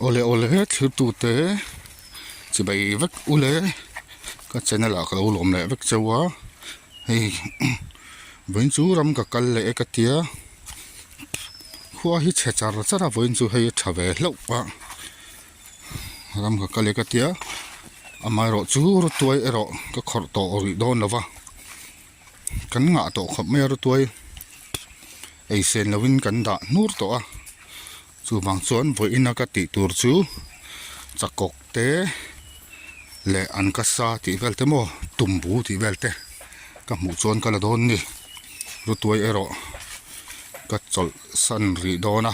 Awle awle thirtute chibai vek ule ka channel ah ka lo lawm leh vek cheu a hei vawiin chu ram ka kal leh e ka tia khua hi chhe char char a vawiin chu hei a tha ve hlauh a ram ka kal e ka tia amaherawhchu rawtuai erawh ka khawrh tawh rih dawn lo va. Kan ngah tawh khawp mai a rawtuai ei sen lovin kan dah hnur tawh a chuvang chuan vawiin a ka tih tur chu chakawk te leh an ka sa tih vel te maw tumbu tih vel te ka hmuh chuan ka la dawn ni rawtuai erawh ka chawlh san rih dawn a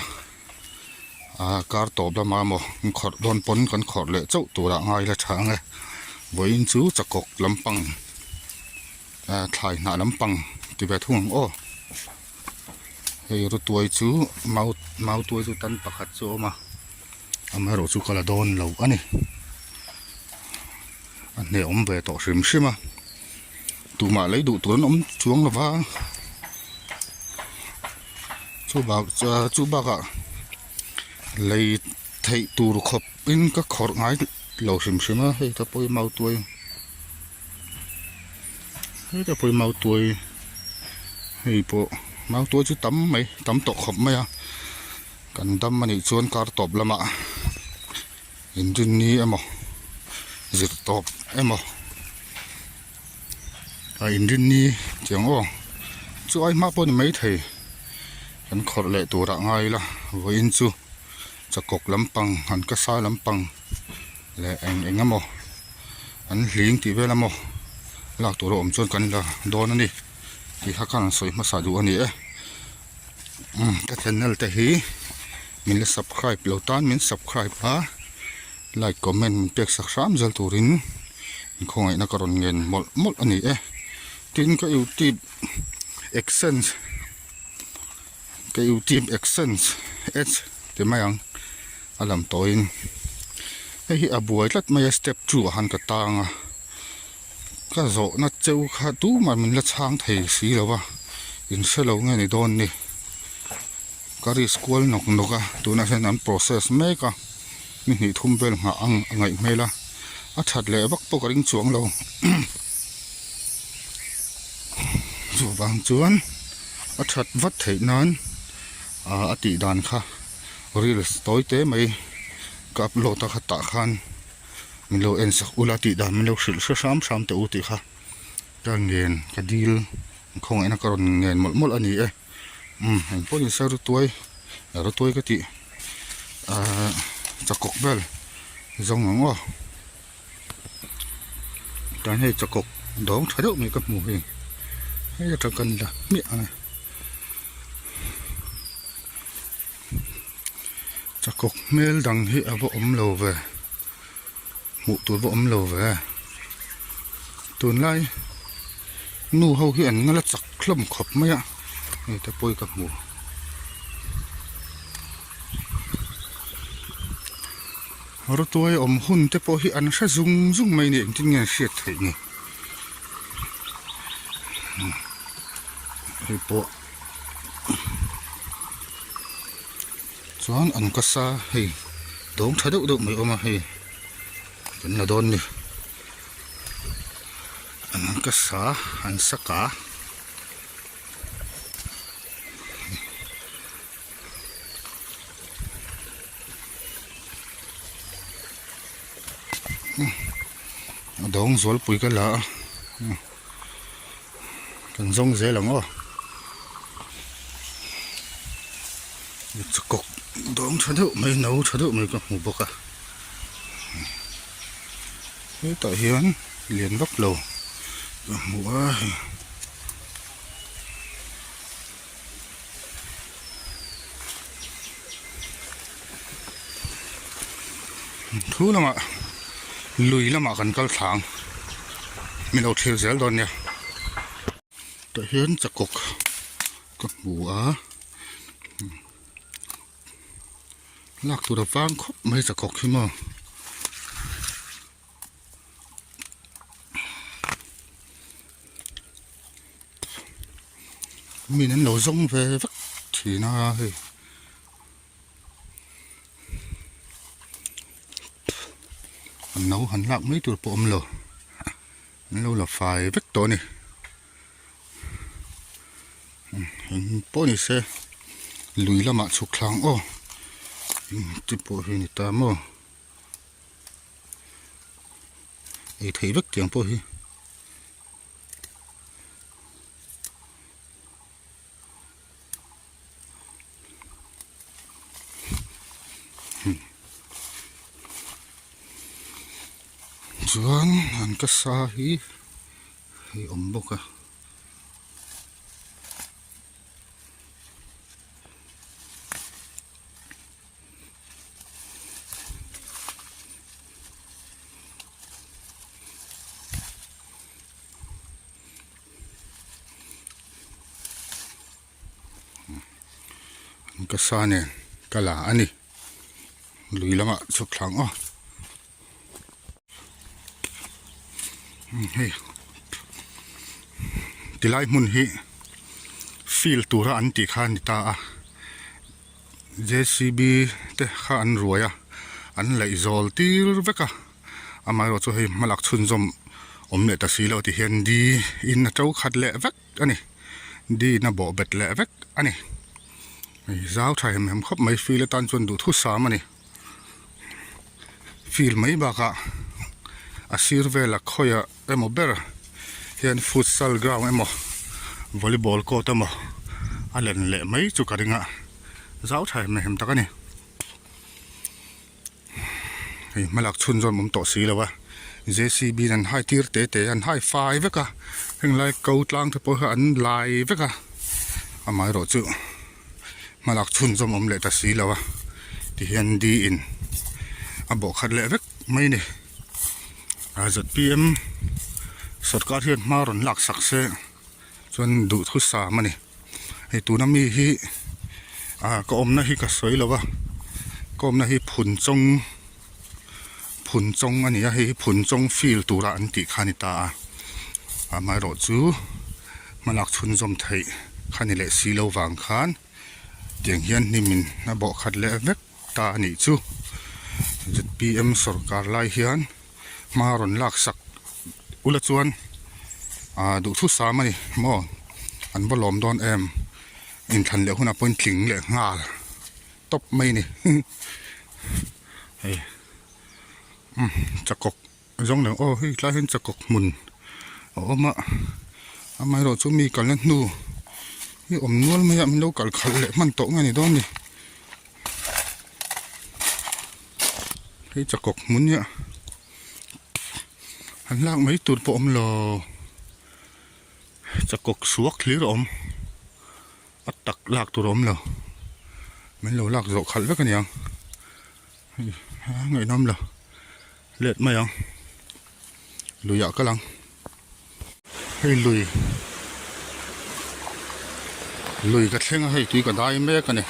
ah kar tawp lama maw kan khawrh dawn pawn kan khawrh leh chauh turah ngai la tha ang e vawiin chu chakawk lampang ah thlai hnah lampang ti ve thung ang aw hei rawtuai chu mau mau tuai chu tan pakhat chu a awm a amaherawh chu ka la dawn lo a ni a hnehawm ve tawh hrim hrim a tumah lei duh tur an awm chuang lo va. Chu bak chu bakah lei theih tur khawp in ka khawrh ngai lo hrim hrim a hei ta pawh hi mau tuai hei ta pawh hi mau tuai hei pawh mau tuai chu tam mai tam tawh khawp mai a kan dam anih chuan kar tawp lamah inrinni emaw zir tawp emaw. A inrinni chiang aw chu ai hma pawh ni maithei kan khawrh leh turah ngai ila vawiin chu chakawk lampang an ka sa lampang leh eng eng emaw an hling tih vel emaw lak tur a awm chuan kan la dawn a ni tih kha khan an sawi hmasa duh a ni e umm ka channel te hi min la subscribe lo tan min subscribe a like comment min pek sak hram zel turin khawngaihna ka rawn ngen mawlh mawlh a ni e tin ka youtube accent ka youtube accent h ti mai ang a lam tawhin hei hi a buai tlat mai a step two ah khan ka tang a ka zawhna cheu kha tumah min la chhang thei si lo va in hre lo nge ni dawn ni ka risk kual nawk nawk a tunah hian an process mek a. Ni hnih thum vel nghah ang a ngaih hmel a, a that leh vak pawh ka ring chuang lo. Chuvang chuan a that vat theih nan ah a tih dan kha reels tawi te mai ka upload a khatah khan min lo en sak ula tih dan min lo hrilh hre hram hram teh u tih kha ka ngen ka dil khawngaihna ka rawn ngen mawlh mawlh a ni e. Umm engpawh ni se rawtuai rawtuai ka tih ahh chakawk vel zawng ang aw chuan hei chakawk dawng tha deuh mai ka hmu hei hei atang kan la hmiah ang e chakawk hmel dang hi a va awm lo ve hmuh tur va awm lo ve tunlai nu ho hi an la chak hlawm khawp mai a hei te pawh hi ka hmu rawtuai awm hun te pawh hi an hre zung zung mai a ni engtin nge an hriat theih ni hei pawh chuan an ka sa hei dawng tha deuh deuh mai a awm a hei kan la dawn ni an ka sa an sa ka a dawng zualpui ka la a kan zawng zel ang aw chakawk dawng tha deuh mai no tha deuh mai ka hmu bawk a hetah hian lian vak lo ka hmu a hei thu lamah lui lamah kan kal thla ang min lo thlir zel dawn nia tah hian chakawk ka hmu a lak tur a vang khawp mai chakawk hi maw. Min an lo zawng ve vek thin a hei. A no han lak mai tur pawh a awm lo an lo la fai vek tawh a ni eng pawh ni se lui lamah chhuk thlang aw ti pawh hi a ni ta maw ei theih vek tiang pawh hi. Chuan an ka sa hi hei awm bawk a. Ka sa nen ka la a ni lui lamah chhuk thla ang aw hei tilai hmun hi field tura an tih kha a ni ta a J_c_b te kha an ruai a an laih zawl tir vek a. Amaherawh chu hei hmalak chhunzawm awm leh ta si lo ti hian di in a to khat leh vek a ni di in a bawh bet leh vek a ni hei zau tha hem hem khawp mai field atan chuan duhthusam a ni field mai bakah a sir vela khawiah emaw ber hian futsal ground emaw volleyball court emaw a len leh mai chu ka ring a zau tha hem hem tak a ni. Hei hmalak chhunzawm awm tawh si lo a jcb in an hai tir te te an hai fai vek a heng lai ko tlang te pawh hi an lai vek a amaherawh chu hmalak chhunzawm awm leh ta si lo a tihian di in a bawh khat leh vek mai a ni a zpm sawrkar hian hma rawn lak sak se chuan duhthusam a ni. Hei tuna mi hi ah ka awmna hi ka sawi lo a ka awmna hi phunchawng phunchawng a ni a hei hi phunchawng field tura an tih kha a ni ta a amaherawh chu hmalak chhunzawm theih kha ni leh si lo vang khan tiang hian hnim in a bawh khat leh vek ta a nih chu zpm sawrkar lai hian hma rawn lak sak ula chuan ah duhthusam a ni maw an va lawm dawn em inthlan leh hunah pawhin tling leh nghal tawp mai a ni hei umm chakawk zawng leh aw hei tlai hian chakawk hmun a awm a amaherawh chu mi kalna hnu hi awm nual mai a min lo kal khalh leh hman tawh nge ni dawn ni. Hei chakawk hmun nia han lak mai tur pawh awm lo chakawk suak hlir a awm a tak lak tur a awm lo min lo lak zawh khalh vek a niang hei a ngaihnawm lo let mai ang luiah kal ang. Hei lui lui ka thleng a hei tui ka dai mek a ni.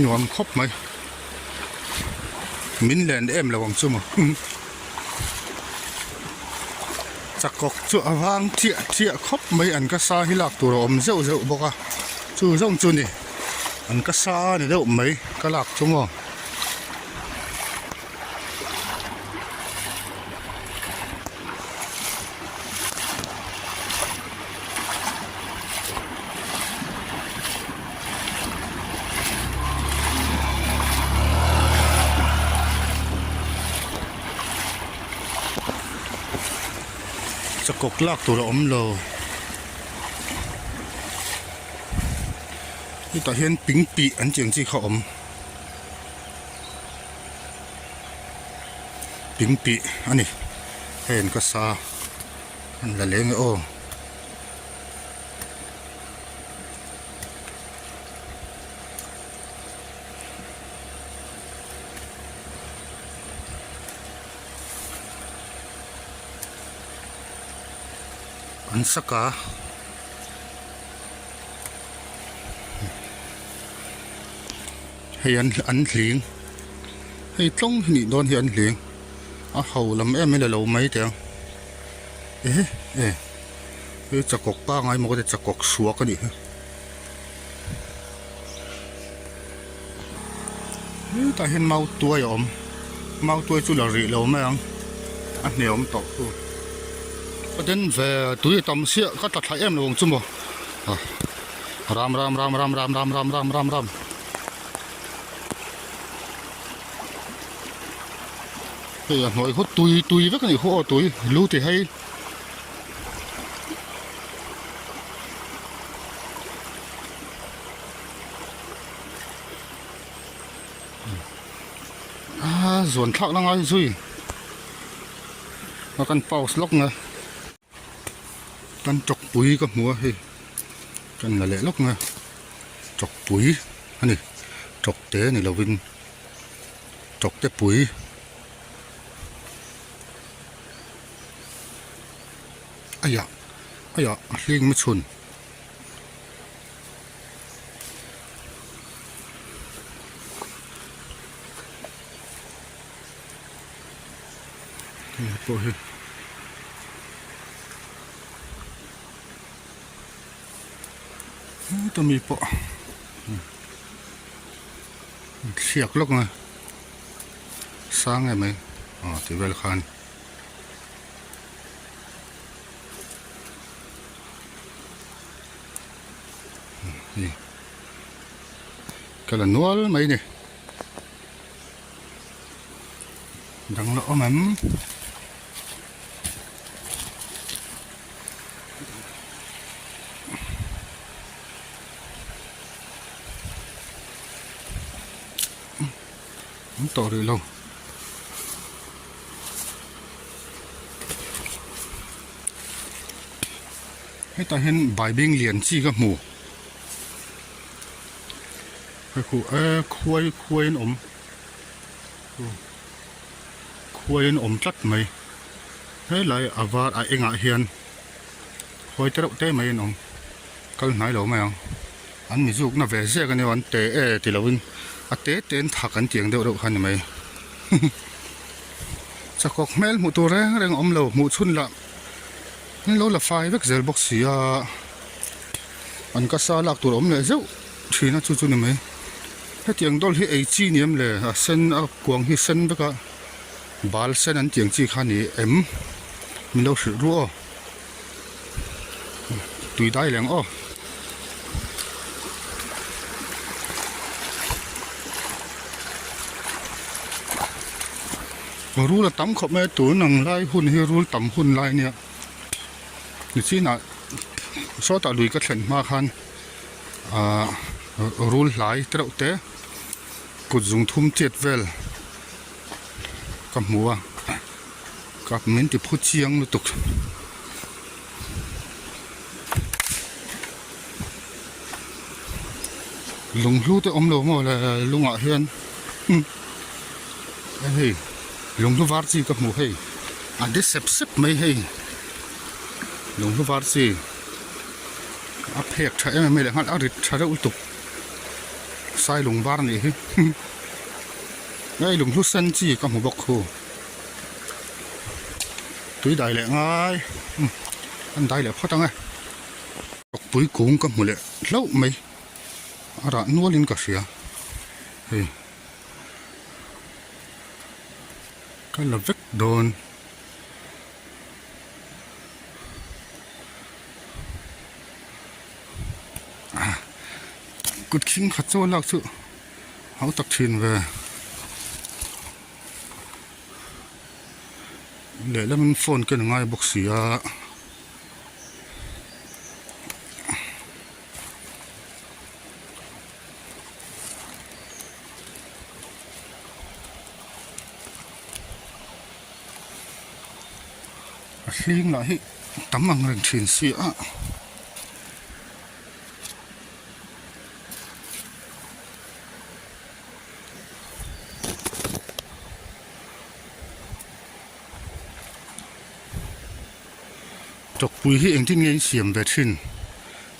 Nuam khawp mai min len em lo ang chu maw chakawk chu a vang chiah chiah khawp mai an ka sa hi lak tur a awm zeuh zeuh bawk a chu zawng chu ni an ka sa a ni deuh mai ka lak chu maw. Chakawk lak tur a awm lo hetah hian pingpih an tih ang chi kha a awm. Pingpih a ni hei an ka sa an la leng e aw. An sak a. Hei an an hling hei tlawng hi nih dawn hi an hling a ho lam em em a lo mai teh ang ehe e hei chakawk pangai maw ka ti chakawk suak a nih hi. Hetah hian mau tuai a awm mau tuai chu la rih lo mai ang a hneawm tawh chu ka den ve tui a tam chiah ka tla thla em lo ang chu maw ram ram ram ram ram ram ram ram ram ram. Hei a hnuai hawt tui tui vek a nih khu aw tui lu ti hei. A zuan thlak la ngai zui a kan pause lawk nge kan tawkpui ka hmu a hei kan la leh lawk nge tawkpui a ni tawkte ni lovin tawkte pui. Aiah aiah a hling na chhun. Hei pawh hi heta mi pawh thliak lawk a sang em mai aw ti vel khan. Hei ka la nual mai ni dang la awm em. An tawh rih lo. Hetah hian baibing lian chi ka hmu. Hei khu e khuai khuai an awm. Khuai an awm tlat mai. Helai a var a engah hian khuai te reuh te mai an awm. Kal hnai lo mai ang. An mi zukna ve zek ania an te e ti lovin a te te an thak an tiang deuh reuh kha a ni mai. Chakawk hmel hmuh tur reng reng a awm lo hmuh chhun lah an lo la fai vek zel bawk si a an ka sa lak tur a awm leh zeuh thin a chu chu ni mai. Hetiang dawl hi ei chi ni em le a sen a kuang hi sen vek a bal sen an tiang chi kha a ni em min lo hrilh ruah aw. Tui dai leng aw. Rul a tam khawp mai a tun ang lai hun hi rul tam hun lai ania nichinah sawtah lui ka thlen hma khan ahh rul hlai te reuh te kut zung thum chiat vel ka hmu a. Kap min ti phu chiang lutuk. Lunghlu te awm lo maw le lungah hian hei lunghlu var chi ka hmu hei a de sep sep mai hei lunghlu var chi a phek tha em em mai leh nghal a rit tha reuh lutuk sai lung var a nih hi hei lunghlu sen chi ka hmu bawk khu. Tui dai leh ngai an dai leh phawt ang e tawkpui kung ka hmu leh hlauh mai a rah nual in ka hria hei ka la vek dawn. Kut khing khat chaw lak chu hau tak thin ve. Lehlamin phone ken a ngai bawk si a. A hling lah hi tam ang reng thin si a. Tawkpui hi engtin nge in siam ve thin?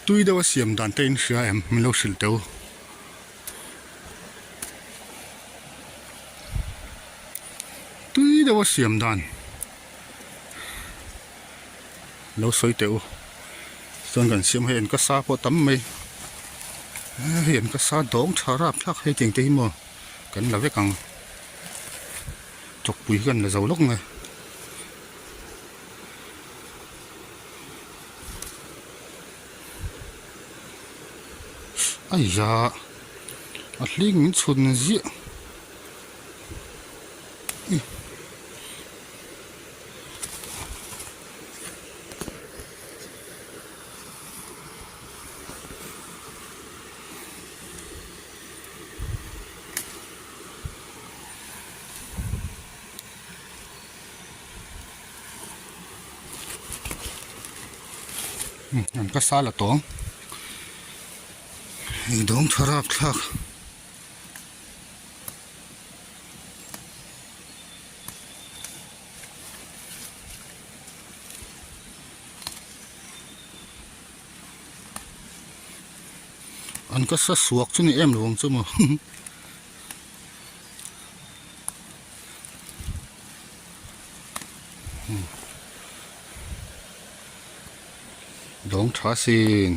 Tui deuh a siam dan te in hria em? Min lo hrilh teu. Tui deuh a siam dan lo sawi teh u. Chuan kan siam hei an ka sa pawh tam mai. Hei an ka sa dawng tha rap thlak hei tiang te hi maw. Kan la vek ang. Chawkpui hi kan la zo lawk nge. Aiya a hling min chhun ziah. An ka sal a tawng hei dawng tha rap thlak. An ka sa suak chu ni em lo ang chu maw. Dawng tha sin.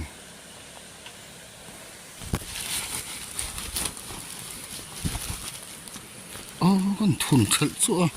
Aw kan thun thelh chu a.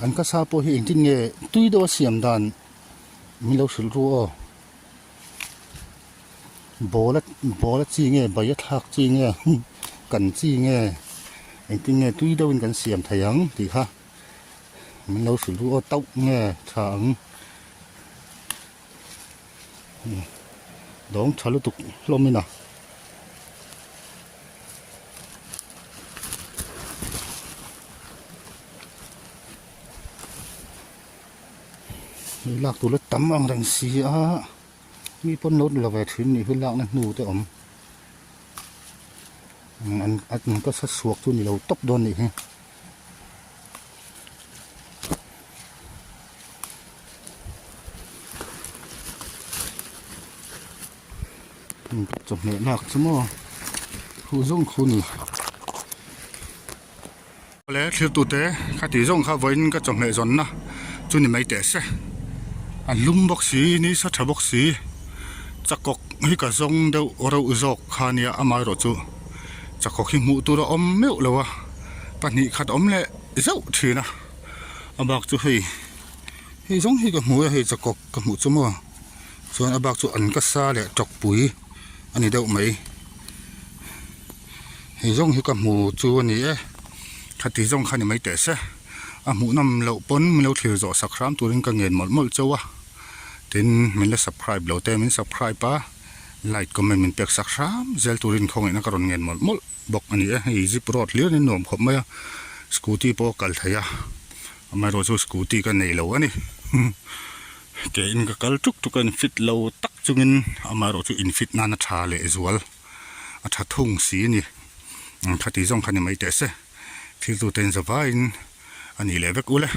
An ka sa pawh hi engtin nge tui deuh a siam dan min lo hrilh ru aw ball a ball a chi nge bai a thlak chi nge kan chi nge engtin nge tui deuh in kan siam thei ang tih kha min lo hrilh ru aw tauh nge tha ang dawng tha lutuk hlawm in a. Lak tur la tam ang reng si a mi pawn lo la ve thin nih hi lakna hnu te awm an an ka sa chhuak chu ni lo tawp dawn nih hi. Chawhmeh lak chu maw khu zawng khu ni. Awle thlir tute kha tih zawng kha vawiin ka chawhmeh zawnna chu ni mai teh se. A lum bawk si ni sa tha bawk si chakawk hi ka zawng deuh reuh zawk kha nia amaherawh chu chakawk hi hmuh tur a awm meuh lo a pahnih khat awm leh zeuh thin a a bak chu hei hei zawng hi ka hmu a hei chakawk ka hmuh chu maw. Chuan a bak chu an ka sa leh tawkpui a ni deuh mai. Hei zawng hi ka hmu chu a ni e. Khati zawng kha ni mai teh se. A hmuh nawm loh pawn min lo thlir zawh sak hram turin ka ngen mawlh mawlh chauh a. Tin, min la subscribe lo te min subscribe a, like comment min pek sak hram zel turin khawngaihna ka rawn ngen mawlh mawlh bawk a ni e. Hei zip road hlir in nuam khawp mai a, scooty pawh a kal thei a, amaherawhchu chu scooty ka nei lo a ni. Ke in ka kal tuk tuk a in fit lo tak chungin amaherawh chu in fit nana tha leh zual a tha thung si a ni. Khati zawng kha ni mai teh se thil tute in zavaiin a nih leh vek ule.